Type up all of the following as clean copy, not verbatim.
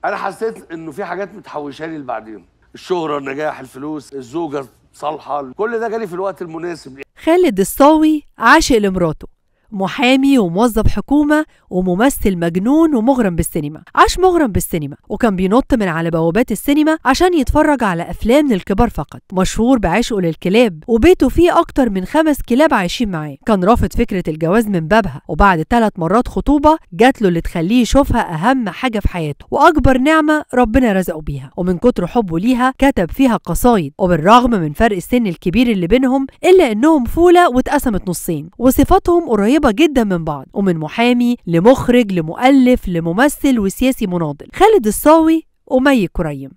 انا حسيت انه في حاجات متحوشه لي بعدين، الشهرة، النجاح، الفلوس، الزوجة صالحه، كل ده جالي في الوقت المناسب. خالد الصاوي عاشق لمراته، محامي وموظف حكومة وممثل مجنون ومغرم بالسينما. عاش مغرم بالسينما وكان بينط من على بوابات السينما عشان يتفرج على أفلام للكبار فقط. مشهور بعشقه للكلاب وبيته فيه أكتر من 5 كلاب عايشين معاه. كان رافض فكرة الجواز من بابها، وبعد 3 مرات خطوبة جات له اللي تخليه يشوفها أهم حاجة في حياته وأكبر نعمة ربنا رزقه بيها، ومن كتر حبه ليها كتب فيها قصايد. وبالرغم من فرق السن الكبير اللي بينهم إلا إنهم فولة واتقسمت نصين، وصفاتهم قريبة جدا من بعض، ومن محامي لمخرج لمؤلف لممثل وسياسي مناضل. خالد الصاوي ومي كريم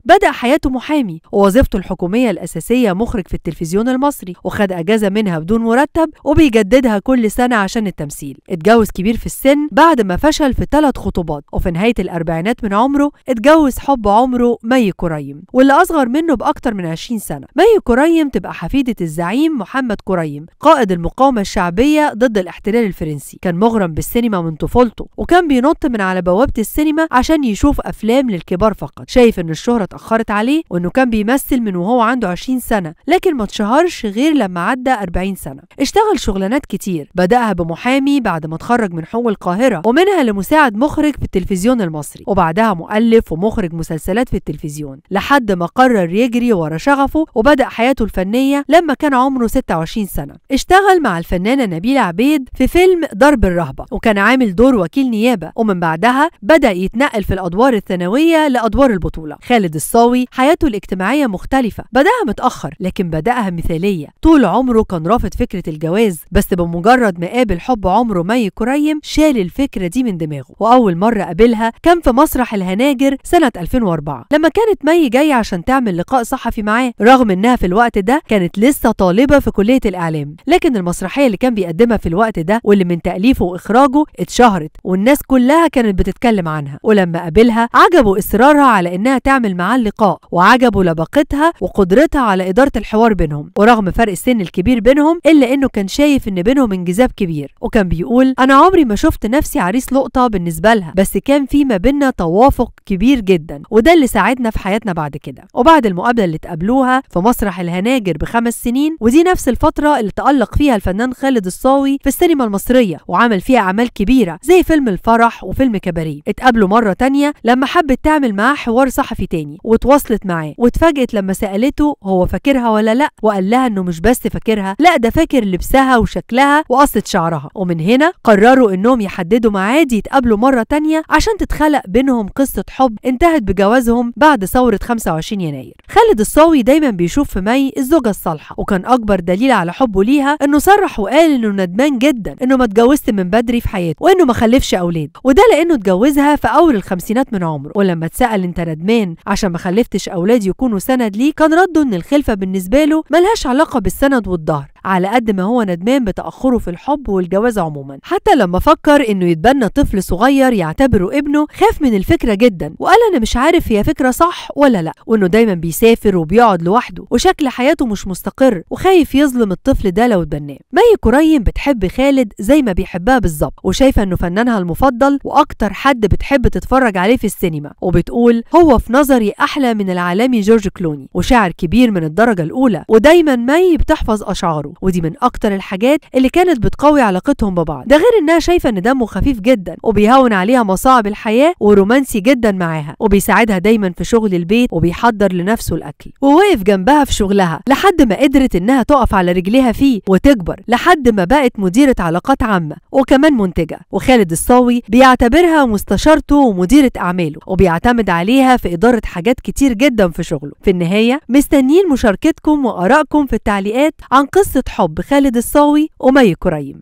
بدأ حياته محامي، ووظيفته الحكومية الأساسية مخرج في التلفزيون المصري، وخد أجازة منها بدون مرتب وبيجددها كل سنة عشان التمثيل. اتجوز كبير في السن بعد ما فشل في 3 خطوبات، وفي نهاية الأربعينات من عمره اتجوز حب عمره مي كريم، واللي أصغر منه بأكتر من 20 سنة. مي كريم تبقى حفيدة الزعيم محمد كريم قائد المقاومة الشعبية ضد الاحتلال الفرنسي. كان مغرم بالسينما من طفولته، وكان بينط من على بوابة السينما عشان يشوف أفلام للكبار فقط. شايف إن الشهرة اتأخرت عليه، وإنه كان بيمثل من وهو عنده 20 سنة، لكن ما اتشهرش غير لما عدى 40 سنة. اشتغل شغلانات كتير، بدأها بمحامي بعد ما اتخرج من حقوق القاهرة، ومنها لمساعد مخرج في التلفزيون المصري، وبعدها مؤلف ومخرج مسلسلات في التلفزيون، لحد ما قرر يجري ورا شغفه وبدأ حياته الفنية لما كان عمره 26 سنة. اشتغل مع الفنانة نبيلة عبيد في فيلم درب الرهبة، وكان عامل دور وكيل نيابة، ومن بعدها بدأ يتنقل في الأدوار الثانوية لأدوار البطولة. خالد الصاوي حياته الاجتماعية مختلفة، بدأها متأخر لكن بدأها مثالية. طول عمره كان رافض فكرة الجواز، بس بمجرد ما قابل حب عمره مي كريم شال الفكرة دي من دماغه. وأول مرة قابلها كان في مسرح الهناجر سنة 2004، لما كانت مي جاية عشان تعمل لقاء صحفي معاه، رغم إنها في الوقت ده كانت لسه طالبة في كلية الإعلام. لكن المسرحية اللي كان بيقدمها في الوقت ده واللي من تأليفه وإخراجه اتشهرت والناس كلها كانت بتتكلم عنها. ولما قابلها عجبه إصرارها على إنها تعمل معاه اللقاء، وعجبه لباقتها وقدرتها على إدارة الحوار بينهم. ورغم فرق السن الكبير بينهم إلا إنه كان شايف إن بينهم انجذاب كبير، وكان بيقول أنا عمري ما شفت نفسي عريس لقطة بالنسبة لها، بس كان في ما بيننا توافق كبير جدا، وده اللي ساعدنا في حياتنا بعد كده. وبعد المقابلة اللي اتقابلوها في مسرح الهناجر ب5 سنين، ودي نفس الفترة اللي تألق فيها الفنان خالد الصاوي في السينما المصرية وعمل فيها أعمال كبيرة زي فيلم الفرح وفيلم كباريه. اتقابلوا مرة تانية لما حبت تعمل معاه حوار صحفي تاني، وتواصلت معاه، واتفاجئت لما سألته هو فاكرها ولا لا، وقال لها انه مش بس فاكرها، لا ده فاكر لبسها وشكلها وقصة شعرها. ومن هنا قرروا انهم يحددوا ميعاد يتقابلوا مرة تانية عشان تتخلق بينهم قصة حب انتهت بجوازهم بعد ثورة 25 يناير. خالد الصاوي دايما بيشوف في مي الزوجة الصالحة، وكان اكبر دليل على حبه ليها انه صرح وقال انه ندمان جدا انه ما اتجوزت من بدري في حياته وانه ما خلفش اولاد، وده لانه اتجوزها في اول الخمسينات من عمره. ولما اتسأل انت ندمان عشان ما خلفتش اولاد يكونوا سند ليه، كان رده ان الخلفة بالنسبة له ملهاش علاقة بالسند والظهر، على قد ما هو ندمان بتأخره في الحب والجواز عموما. حتى لما فكر انه يتبنى طفل صغير يعتبره ابنه خاف من الفكرة جدا، وقال انا مش عارف هي فكرة صح ولا لا، وانه دايما بيسافر وبيقعد لوحده وشكل حياته مش مستقر وخايف يظلم الطفل ده لو اتبناه. مي كريم بتحب خالد زي ما بيحبها بالظبط، وشايفه انه فنانها المفضل واكتر حد بتحب تتفرج عليه في السينما، وبتقول هو في نظري احلى من العالمي جورج كلوني وشاعر كبير من الدرجة الاولى، ودايما مي بتحفظ اشعاره، ودي من اكتر الحاجات اللي كانت بتقوي علاقتهم ببعض. ده غير انها شايفه ان دمه خفيف جدا وبيهون عليها مصاعب الحياة ورومانسي جدا معاها، وبيساعدها دايما في شغل البيت وبيحضر لنفسه الاكل، ووقف جنبها في شغلها لحد ما قدرت انها تقف على رجليها فيه وتكبر لحد ما بقت مديره علاقات عامة وكمان منتجه. وخالد الصاوي بيعتبرها مستشارته ومديره اعماله، وبيعتمد عليها في ادارة حاجات كتير جدا في شغله. في النهاية مستنيين مشاركتكم وارائكم في التعليقات عن قصة حب خالد الصاوي ومي كريم.